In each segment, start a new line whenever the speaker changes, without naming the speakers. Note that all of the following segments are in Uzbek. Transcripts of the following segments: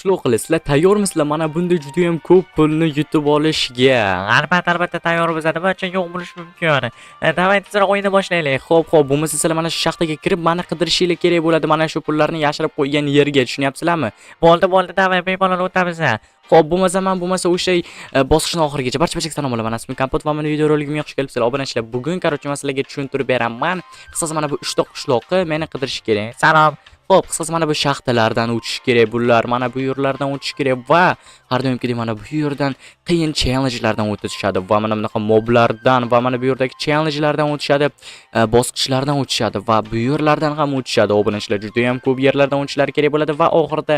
Qishloqlar, sizlar tayyormisizlar mana bunday juda ham ko'p pulni yutib olishga?
Albatta, albatta tayyormiz. Nima uchun yo'q bo'lishi mumkin? Давай tezroq o'yinni boshlaylik.
Xo'p, bo'lmasa sizlar mana shu shaxtaga kirib, mani qidirishinglar kerak bo'ladi, mana shu pullarni yashirib qo'ygan yerga, tushunyapsizlarmi?
Bo'ldi, bo'ldi, давай bemalol o'tamiz.
Xo'p, bo'lmasa man bo'lmasa o'sha bosqichni oxirigacha barcha barchaga salom bo'laman. Ismim Kompot va meni videoroligimga xush kelibsizlar. Obunachilar, bugun, короче, man sizlarga tushuntirib beraman. Qisqasi, mana bu uchta qishloqni meni qidirish kerak.
Salom.
Xo'p, qisqasi, mana bu shaxtalardan o'tish kerak bular, mana bu yerlardan o'tish kerak va har doimgidek mana bu yerdan qiyin challengelardan o'tishadi va mana bunaqa moblardan va mana bu yerdagi challengelardan o'tishadi, bosqichlardan o'tishadi va bu yerlardan ham o'tishadi. Obunachilar, juda ham ko'p yerlardan o'tishlari kerak bo'ladi va oxirida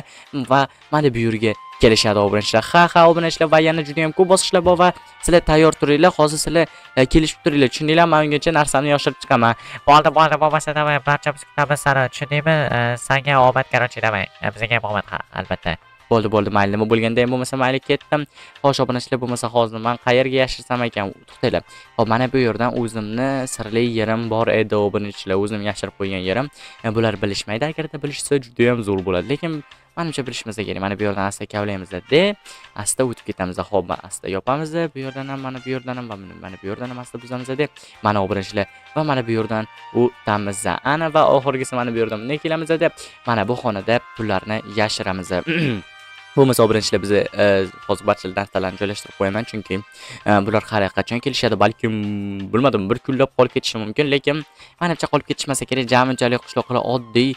va mana bu yerga kelishadi, obunachilar. Ha, obunachilar, va yana juda ham ko'p bosqichlar bor va sizlar tayyor turinglar. Hozir sizlar kelishib turinglar, tushundinglar? Men ungacha narsamni yoshirib chiqaman.
Bo'ldi, bo'ldi, bo'lmasa давай barchamiz kutamiz seni, tushundingmi? Sanga omad, короче, давай. Bizga ham omad, ha, albatta.
Bo'ldi, bo'ldi, mayli, nima bo'lganda ham bo'lmasa mayli, ketdim. Xo'sh, obunachilar, bo'lmasa hozir man qayerga yashirsam ekan? To'xtanglar. Hop, mana bu yerdan o'zimni sirli yerim bor edi, obunachilar, o'zim yashirib qo'ygan yerim. Bular bilishmaydi, agarda bilishsa juda ham zo'r bo'ladi. Lekin manimcha bilishmasa kerak. Mana bu yerdan asta kavlaymiz-da, asta o'tib ketamiz. Xo'p, asta yopamiz. Bu yerdan ham, mana bu yerdan ham va mana bu yerdan ham asta buzamiz de. Mana, obunachilar, va mana bu yerdan o'tamiz. Ana, va oxirgisi mana bu yerdan bunday kelamiz deb. Mana bu xonada pullarni yashiramiz. Bo'lmasa, obunachilar, bizni hozir barcha narsalarni joylashtirib qo'yaman, chunki bular hali qachon kelishadi, balkim, bilmadim, bir kunlab qolib ketishi mumkin, lekin manimcha qolib ketishmasa kerak. Unchalik qishloqlar oddiy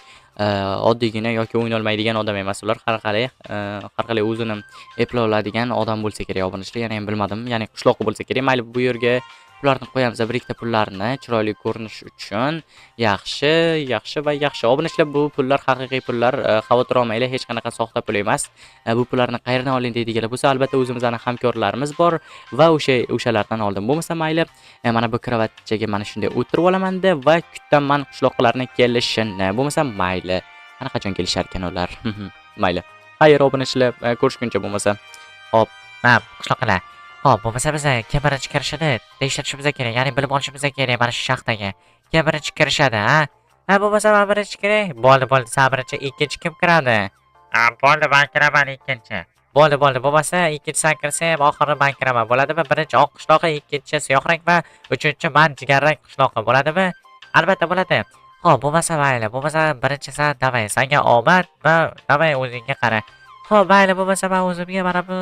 oddiygina yoki o'ynolmaydigan odam emas ular, har qalay o'zini eplay oladigan odam bo'lsa kerak, obunachilar, yana ham bilmadim, ya'ni qishloqi bo'lsa kerak. Mayli, bu yerga pullarni qo'yamiz, bir ikkita pullarni chiroyli ko'rinish uchun. Yaxshi, yaxshi va yaxshi. Obunachilar, bu pullar haqiqiy pullar, xavotir olmanglar, hech qanaqa soxta pul emas. Bu pullarni qayerdan olding deydiganlar bo'lsa, albatta o'zimizni hamkorlarimiz bor va o'shalardan oldim. Bo'lmasa mayli, mana bu kravatchaga mana shunday o'tirib olamanda va kutaman qishloqlarni kelishini. Bo'lmasa mayli. Ana qachon kelishar ekan ular? Mayli. Xayr, obunachilar, ko'rishguncha bo'lmasa. Hop.
Ha, qishloqlar. Xo'p, bo'lmasa biz kim birinchi kirishini tekshirishimiz kerak, ya'ni bilib olishimiz kerak mana shu shaxtaga. Kim birinchi kirishadi, ha? Ha, bo'lmasa men birinchi kiray. Bo'ldi, bo'ldi, sen birinchi, ikkinchi kim kiradi? Ha, bo'ldi, men kiraman ikkinchi. Bo'ldi, bo'ldi, bo'lmasa ikkinchi sen kirsang, oxiri men kiraman. Bo'ladimi? Birinchi oq qishloqi, ikkinchi siyoh rang va uchinchi man jigarrang qishloqi. Bo'ladimi? Albatta bo'ladi. Xo'p, bo'lmasa mayli, bo'lmasa birinchi sen, давай, senga omad va давай o'zingga qara. Xo'p, mayli, bo'lmasa men o'zimga mana bu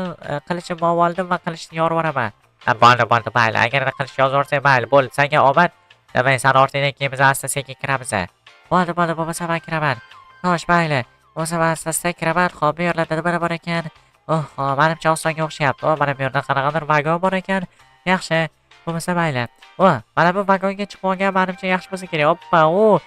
qilichimni olib oldim va qilichni yorib yuboraman. Ha, bo'ldi, bo'ldi, mayli. Agar qilich yozib yuborsang, mayli, bo'ldi, senga omad. Давай, sen ortingdan keyin biz asta sekin kiramiz. Bo'ldi, bo'ldi, bo'lmasa men kiraman. Xo'sh, mayli. Bo'lmasa men asta kiraman. Xo'p, bu yerlarda nima bor ekan? Oh, manimcha osonga o'xshayapti. O, mana bu yerda qanaqadir vagon bor ekan. Yaxshi. Bo'lmasa mayli. O, mana bu vagonga chiqib olgan manimcha yaxshi bo'lsa kerak. Oppa, o,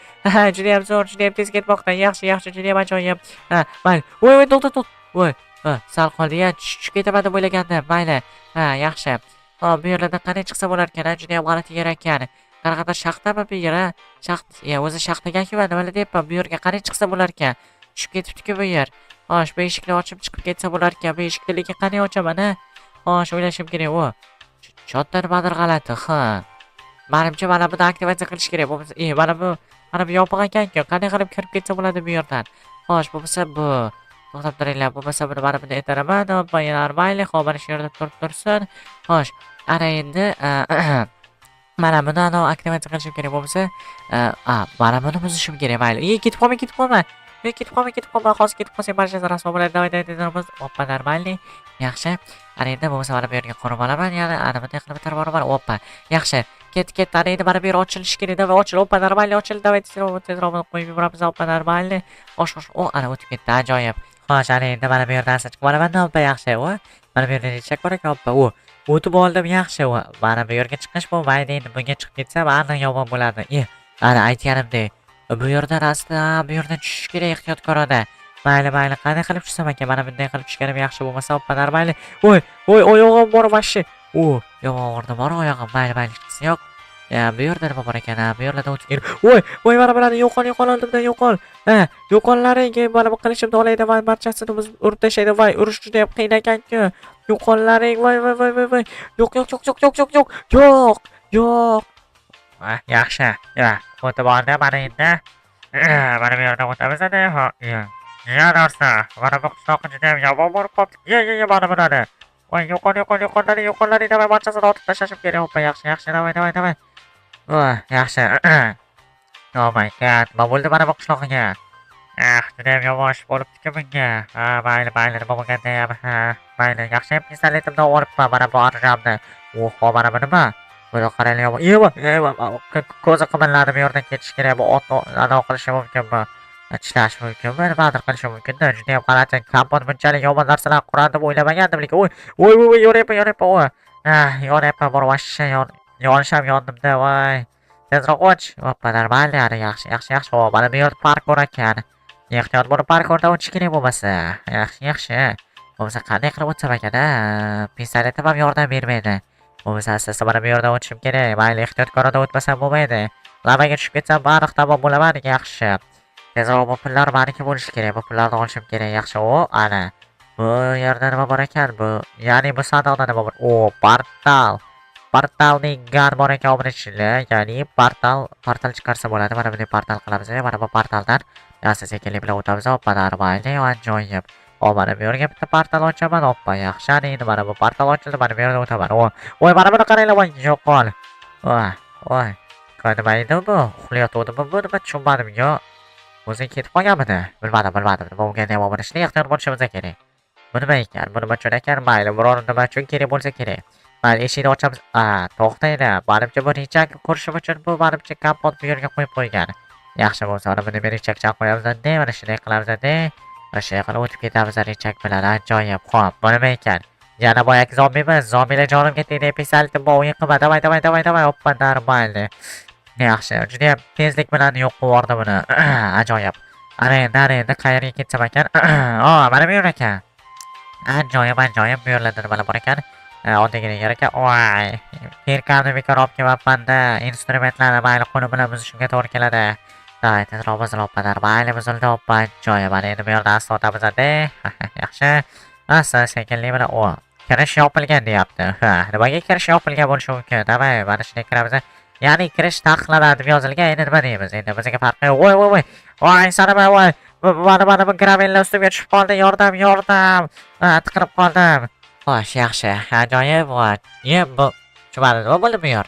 juda ham zo'r, juda ham tez ketmoqda. Yaxshi, yaxshi, juda ham ajoyib. Ha, mayli. Voy, voy, to'xta, to'xta. Voy, ha, sal qoldi ya, tushib ketaman deb o'ylagandim. Mayli. Ha, yaxshi. Hop, bu yerlardan qanday chiqsa bo'lar ekan, ha? Juda ham g'alati yer ekan. Qanaqadir shaxtami bu yer, ha? Shaxt, ya o'zi shaxtaga-ku, nima deyapman? Bu yerga qanday chiqsa bo'lar ekan? Tushib ketibdi-ku bu yer. Xo'sh, bu eshikni ochib chiqib ketsa bo'lar ekan. Bu eshikni lekin qanday ochaman, ha? Xo'sh, o'ylashim kerak. O. Чё-то nimadir g'alati, ha. Manimcha mana buni aktivatsiya qilish kerak. Bo'lmasa, mana bu yopiq ekan-ku. Qanday qilib kirib ketsa bo'ladi bu yerdan? Xo'sh, bo'lmasa bu to'xtab turinglar. Bo'lmasa buni mana buni itaraman. Hoppa, mayli. Xo'p, mana shu yerda turib tursin. Xo'sh, ana endi mana buni anavi aktivatsiya qilishim kerak. Bo'lmasa, a, mana buni buzishim kerak. Mayli. E, ketib qolma, ketib qolma. E, ketib qolma, ketib qolma. Hozir ketib qolsang barchasi rasvo bo'ladi. Давай, давай, давай. Oppa, нормальный. Yaxshi. Ana endi bo'lmasa mana bu yerga qurib olaman. Yana ana bunday qilib bitirib boraman. Oppa. Yaxshi. Ketdi, ketdi. Ana endi mana bu yer ochilishi kerak. Давай, ochil. Oppa, нормальный ochildi. Давай, tezroq, tezroq buni qo'yib yuboramiz. Oppa, нормальный. Osh, osh. O, ana o'tib ketdi. Ajoyib. Xo'sh, ana endi mana bu yerdan chiqib olaman. Oppa, yaxshi. O, mana bu yerda eshak bor ekan. Oppa, o. O'tib oldim, yaxshi. O, mana bu yerga chiqish bo'lmaydi. Endi bunga chiqib ketsam, aniq yomon bo'ladi. E, ana aytganimdek. Bu yerdan asta, bu yerdan tushish kerak ehtiyotkorona. Mayli, mayli, qanday qilib tushsam ekan? Mana bunday qilib tushganim yaxshi bo'lmasa, oppa, нормальный. Voy, voy, oyog'im bor вообще. O, yomon og'ridi bor oyog'im. Mayli, mayli, hechqisi yo'q. Ya, bu yerda nima bor ekan? Ha, bu yerlardan o'tib kerak. Voy, voy, mana bularni yo'qol, yo'qol oldimdan, yo'qol. Ha, yo'qollaring, mana bu qilichimni olaydi va barchasini biz urib tashlaydi. Voy, urush juda ham qiyin ekan-ku. Yo'qollaring, voy, voy, voy, voy, voy. Yo'q, yo'q, yo'q, yo'q, yo'q, yo'q, yo'q. Yo'q, yo'q. Ha, yaxshi. Ya, o'tib oldim mana endi. Mana bu yerdan o'tamiz ana. Ha, ya. Narsa. Mana bu qishloqqa judayam yomon bo'lib qolibdi. Ye, ye, ye, mana bularni. Voy, yo'qol, yo'qol, yo'qollaring, yo'qollaring, давай, barchasini otib tashlashim kerak. Hoppa, yaxshi, yaxshi, давай, давай, давай. Voy, yaxshi. Oh my God, nima bo'ldi mana bu qishlog'iga? Ah, judayam yomon ish bo'libdi-ku bunga. Ha, mayli, mayli, nima bo'lganda ham, ha, mayli, yaxshi ham pistoletimni olibman, mana bu оружие mni. Oho, mana bu nima? Buni qaranglar, yomon. Eva, eva, ko'zi qimilladi, bu yerdan ketish kerak, bu ot anavi qilishi mumkinmi? Tishlashi mumkinmi? Nimadir qilishi mumkin-da. Judayam g'alati. Kompot bunchalik yomon narsalar quradi deb o'ylamagandim, lekin voy, voy, voy, voy, yonyapman, yonyapman, voy. Ah, yonyapman, bor, вообще yonisham yondimda, voy. Tezroq och. Oppa, нормально, yaxshi, yaxshi, yaxshi. Hop, mana bu yerda parkur ekan. Ehtiyot bo'lib parkurdan o'tish kerak bo'lmasa. Yaxshi, yaxshi. Bo'lmasa qanday qilib o'tsam ekan, a? Pistoletim ham yordam bermaydi. Bo'lmasa asta mana bu yerdan o'tishim kerak. Mayli, ehtiyotkorona o'tmasam bo'lmaydi. Lavaga tushib ketsam bariq tamom bo'laman, yaxshi. Tezroq bu pullar meniki bo'lishi kerak. Bu pullarni olishim kerak. Yaxshi, o, ana. Bu yerda nima bor ekan? Bu, ya'ni bu sandiqda nima bor? O, portal. Portalning gan bor ekan obunachilar. Ya'ni portal chiqarsa bo'ladi. Mana bunday portal qilamiz. Mana bu portaldan asta sekinlik bilan o'tamiz. Oppa, нормально, ajoyib. O, mana bu yerga bitta portal ochaman. Oppa, yaxshi. Ana endi mana bu portal ochildi. Mana bu yerdan o'taman. O, voy, mana buni qaranglar, voy, yo'qol. Voy, voy. Nima edi bu? Uxlayotgandimi bu? Nima, tushunmadim. Yo, o'zi ketib qolganmidi? Bilmadim, bilmadim. Nima bo'lganda ham obunachilar, ehtiyot bo'lishimiz kerak. Bu nima ekan? Bu nima uchun ekan? Mayli, biror nima uchun kerak bo'lsa kerak. Mayli, eshikni ochamiz. A, to'xtanglar. Manimcha bu рычаг qurishim uchun bu manimcha kompot bu yerga qo'yib qo'ygan. Yaxshi bo'lsa, mana buni рычаг cha qo'yamiz, mana shunday qilamiz, mana shunday qilib o'tib ketamiz рычаг bilan. Ajoyib. Xo'p, bu nima ekan? Yana boyagi zombimiz. Zombilar jonimga tegdi. Pistoletim bor, o'yin qilma. Давай, давай, давай, давай. Oppa, нормально. Yaxshi, judayam tezlik bilan yo'q qilib yubordi buni. Ajoyib. Ana endi, ana endi qayerga ketsam ekan? O, mana bu yer ekan. Ajoyib, ajoyib. Bu yerlarda nimalar bor ekan? Oddiygina yer ekan. Voy, кирка mni bekor olib kelyapman-da. Instrumentlarni mayli qo'lim bilan buzishimga to'g'ri keladi. Давай, tezroq buzil, oppa, mayli, buzildi, oppa, ajoyib. Mana endi bu yerda asta o'tamiz-da. Yaxshi. Asta sekinlik bilan, o, kirish yopilgan deyapti. Ha, nimaga kirish yopilgan bo'lishi mumkin? Давай, mana shunday kiramiz. Ya'ni kirish taqiqlanadi deb yozilgan. Endi nima deymiz? Endi bizga farqi yo'q. Voy, voy, voy. Voy, sanama, voy. Mana, mana bu gravellar ustimga tushib qoldi. Yordam, yordam. Ha, tiqilib qoldim. Xo'sh, yaxshi. Ajoyib. Voy. Ye, bu tushunmadim. Nima bo'ldi bu yer?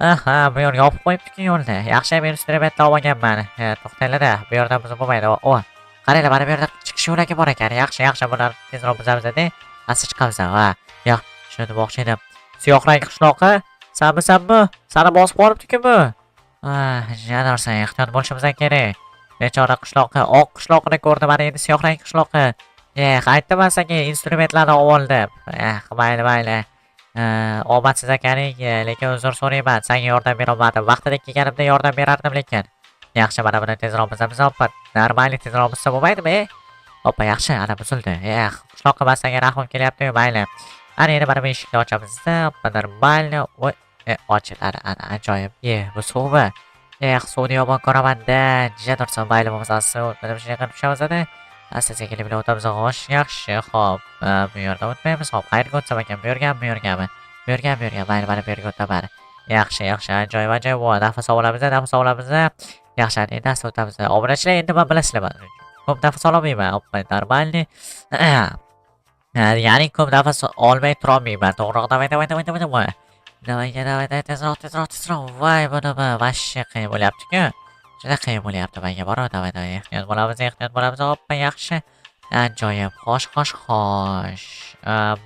Aha, bu yer yopib qo'yibdi-ku yo'lni. Yaxshi ham instrumentni olganman. Ha, to'xtanglar-da, bu yerdan buzib bo'lmaydi. O, qaranglar, mana bu yerda chiqish yo'lagi bor ekan. Yaxshi, yaxshi, bularni tezroq buzamiz-da. Asta chiqamiz. Ha, yo'q, shuni demoqchi edim. Siyoh rang qishloqi, sanmisan bu? Sani bosib qolibdi-ku bu. Ah, janarsan, ehtiyot bo'lishimiz kerak. Bechora qishloqi, oq qishloqini ko'rdim, mana endi siyoh rang qishloqi. Eh, aytdim senga instrumentlarni ol deb. Eh, mayli, mayli. Omadsiz ekaning, lekin uzr so'rayman, senga yordam bera olmadim. Vaqtida kelganimda yordam berardim lekin. Yaxshi, mana buni tezroq buzamiz, oppa. Нормально, tezroq buzsa bo'lmaydimi, e? Oppa, yaxshi, ana buzildi. Eh, qishloqqa man senga rahmim kelyapti, mayli. Ana endi mana bu eshikni ochamiz-da, oppa, нормально. Voy, e, ochil, ana, ana, ajoyib. Ye, bu suvmi? Eh, suvni yomon ko'raman-da. Jija tursin, mayli bo'lmasa, suv mana shunday qilib tushamiz-da. Asta sekinlik bilan o'tamiz. Xo'sh, yaxshi. Xo'p, bu yerdan o'tmaymiz. Xo'p, qayerga o'tsam ekan? Bu yergami, bu yergami? Bu yergami, bu yerga? Mayli, mana bu yerga o'taman. Yaxshi, yaxshi. Ajoyib, ajoyib. Voy, nafas olamiz, nafas olamiz. Yaxshi, ana endi asta o'tamiz. Obunachilar, endi man bilasizlar, ko'p nafas ololmayman. Oppa, нормальный. Ya'ni ko'p nafas olmay turolmayman. To'g'riroq, давай, давай, давай, давай, давай. Давай, давай, давай, tezroq, tezroq, tezroq. Voy, bu nima? Вообще qiyin bo'lyapti-ku. Juda qiyin bo'lyapti menga bor. Давай, давай, ehtiyot bo'lamiz, ehtiyot bo'lamiz. Oppa, yaxshi. Ajoyib. Xo'sh, xo'sh, xo'sh.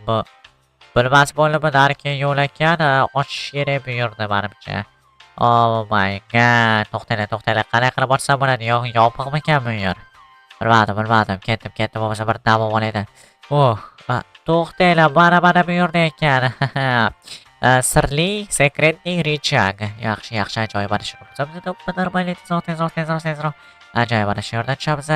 Bu bilmas bo'ldi, bu narigi yo'l ekan. Ochish kerak bu yerda manimcha. Oh my God. To'xtanglar, to'xtanglar. Qanday qilib ochsam bo'ladi? Yo'q, yopiqmikan bu yer? Bilmadim, bilmadim. Ketdim, ketdim. Bo'lmasa bir dam olaydi. Oh, to'xtanglar, mana, mana bu yerda ekan. Sirli секретный рычаг. Yaxshi, yaxshi, ajoyib. Mana shuni buzamiz. Oppa, нормально, tezroq, tezroq, tezroq, tezroq. Ajoyib, mana shu yerdan tushamiz.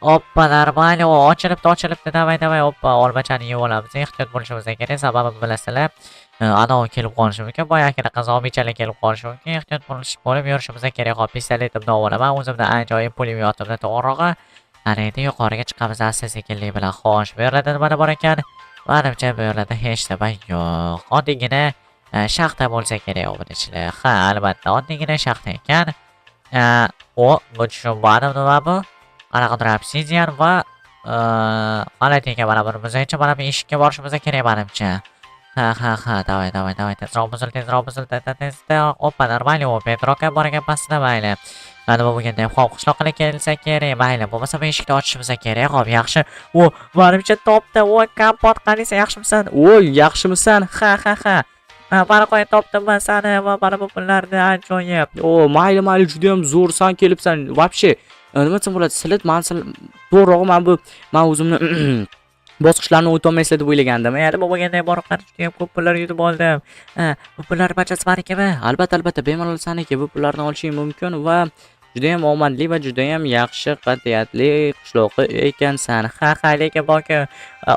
Oppa, нормально. O, ochilibdi, ochilibdi. Давай, давай, oppa, olmachani yeb olamiz. Ehtiyot bo'lishimiz kerak, sababi bilasizlar. Anavi kelib qolishi mumkin. Boyagidaqa zombichalar kelib qolishi mumkin. Ehtiyot bo'lib yurishimiz kerak. Hop, pistoletimni olaman. O'zimda ajoyib pulemyotimni to'g'rirog'i. Ana endi yuqoriga chiqamiz asta sekinlik bilan. Xo'sh, bu yerlarda nima bor ekan? Manimcha bu yerlarda hech nima yo'q. Oddiygina shaxta bo'lsa kerak, obunachilar. Ha, albatta, oddiygina shaxta ekan. O, bu tushunmadim, nima bu? Qanaqadir obsidian va g'alati ekan mana buni. Bizgacha mana bu eshikka borishimiz kerak manimcha. Ha, давай, давай, давай, tezroq buzil, tezroq buzil, tez, tez, tez. Опа, нормально, o, bedrock ham bor ekan pastida, mayli. Mana nima bo'lganda ham, hop, qishloqqa kelsa kerak, mayli. Bo'lmasa bu eshikni ochishimiz kerak. Hop, yaxshi. O, manimcha topdi. O, Kompot, qalaysan, yaxshimisan?
O, yaxshimisan?
Ha. Ha, mana qo'y, topdim man sani va mana bu pullarni, ajoyib.
O, mayli, mayli, juda ham zo'r, san kelibsan. Вообще, nima desam bo'ladi? Silit, man to'g'rirog'i man bu man o'zimni bosqichlarni o'tolmaysizlar deb o'ylagandim.
E, nima bo'lganda ham borib qara, juda ham ko'p pullar yutib oldim. Ha, bu pullar barchasi manikimi?
Albatta, albatta, bemalol saniki. Bu pullarni olishing mumkin va juda ham omadli va juda ham yaxshi qat'iyatli qishloqi ekansan.
Ha, lekin borku,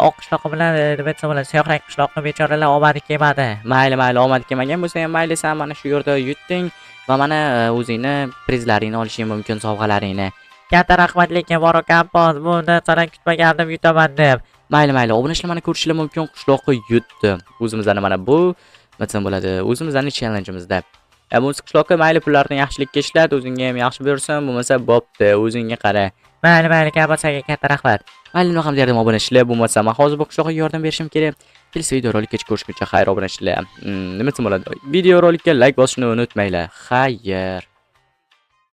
oq qishloqi bilan, nima desam bo'ladi, siyoh rang qishloqni bechoralar omadi kelmadi.
Mayli, mayli, omad kelmagan bo'lsa ham mayli, san mana shu yerda yutding va mana o'zingni prizlaringni olishing mumkin, sovg'alaringni.
Katta rahmat lekin bor, Kompot, bu narsadan kutmagandim yutaman deb.
Mayli, mayli, obunachilar, mana ko'rishinglar mumkin, qishloqi yutdi. O'zimizdan mana bu, nima desam bo'ladi, o'zimizning challenge'imizda. Bo'lmasa qishloqqa mayli, pullarni yaxshilikka ishlat, o'zingga ham yaxshi buyursin, bo'lmasa bo'pti, o'zingga qara.
Mayli, mayli, Kompot, senga katta rahmat.
Mayli, nima ham derdim, obunachilar, bo'lmasa man hozir bu qishloqqa yordam berishim kerak. Kelasi videorolikgacha ko'rishguncha xayr, obunachilar. Nima desam bo'ladi? Videorolikka like bosishni unutmanglar. Xayr.